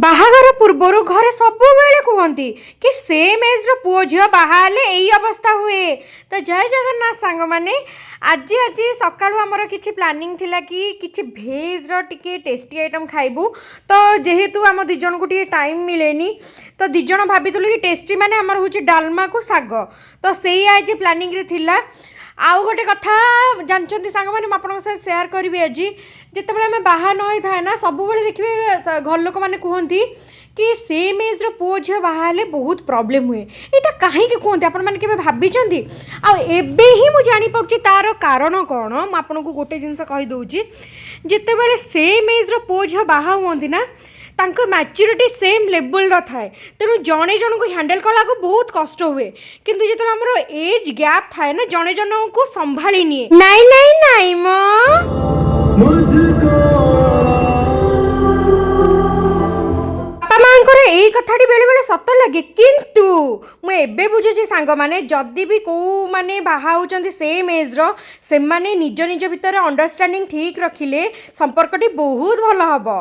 ବାହାଘର ପୂର୍ବରୁ ଘରେ ସବୁବେଳେ କୁହନ୍ତି କି ସେମ୍ ଏଜ୍ର ପୁଅ ଝିଅ ବାହା ହେଲେ ଏଇ ଅବସ୍ଥା ହୁଏ। ତ ଜୟ ଜଗନ୍ନାଥ ସାଙ୍ଗମାନେ। ଆଜି ଆଜି ସକାଳୁ ଆମର କିଛି ପ୍ଲାନିଂ ଥିଲା କି କିଛି ଭେଜ୍ର ଟିକେ ଟେଷ୍ଟି ଆଇଟମ୍ ଖାଇବୁ। ତ ଯେହେତୁ ଆମ ଦୁଇ ଜଣଙ୍କୁ ଟିକେ ଟାଇମ୍ ମିଳେନି, ତ ଦୁଇ ଜଣ ଭାବିଥିଲୁ କି ଟେଷ୍ଟି ମାନେ ଆମର ହେଉଛି ଡାଲମାକୁ ଶାଗ। ତ ସେଇ ଆଜି ପ୍ଲାନିଂରେ ଥିଲା। ଆଉ ଗୋଟେ କଥା ଜାଣିଛନ୍ତି ସାଙ୍ଗମାନେ, ମୁଁ ଆପଣଙ୍କ ସହିତ ସେୟାର କରିବି ଆଜି। ଯେତେବେଳେ ଆମେ ବାହା ନ ହେଇଥାଏ ନା, ସବୁବେଳେ ଦେଖିବେ ଘର ଲୋକମାନେ କୁହନ୍ତି କି ସେମ୍ ଏଜ୍ର ପୁଅ ଝିଅ ବାହା ହେଲେ ବହୁତ ପ୍ରୋବ୍ଲେମ୍ ହୁଏ। ଏଇଟା କାହିଁକି କୁହନ୍ତି, ଆପଣମାନେ କେବେ ଭାବିଛନ୍ତି? ଆଉ ଏବେ ହିଁ ମୁଁ ଜାଣିପାରୁଛି ତାର କାରଣ କ'ଣ। ମୁଁ ଆପଣଙ୍କୁ ଗୋଟେ ଜିନିଷ କହିଦେଉଛି। ଯେତେବେଳେ ସେମ୍ ଏଜ୍ର ପୁଅ ଝିଅ ବାହା ହୁଅନ୍ତି ନା, ତାଙ୍କ ମ୍ୟାଚୁରିଟି ସେମ୍ ଲେବୁଲ୍ର ଥାଏ। ତେଣୁ ଜଣେ ଜଣଙ୍କୁ ହ୍ୟାଣ୍ଡେଲ୍ କଲାକୁ ବହୁତ କଷ୍ଟ ହୁଏ। କିନ୍ତୁ ଯେତେବେଳେ ଆମର ଏଜ୍ ଗ୍ୟାପ୍ ଥାଏ ନା, ଜଣେ ଜଣଙ୍କୁ ସମ୍ଭାଳି ନିଏ। ନାଇଁ ନାଇଁ ନାଇଁ ମ मुझको ବାପା ମାଆଙ୍କର ଏଇ କଥାଟି ବେଳେବେଳେ ସତ ଲାଗେ, କିନ୍ତୁ ମୁଁ ଏବେ ବୁଝୁଛି ସାଙ୍ଗମାନେ, ଯଦି ବି କେଉଁମାନେ ବାହା ହେଉଛନ୍ତି ସେମ୍ ଏଜ୍ର, ସେମାନେ ନିଜ ନିଜ ଭିତରେ ଅଣ୍ଡରଷ୍ଟାଣ୍ଡିଂ ଠିକ୍ ରଖିଲେ ସମ୍ପର୍କଟି ବହୁତ ଭଲ ହେବ।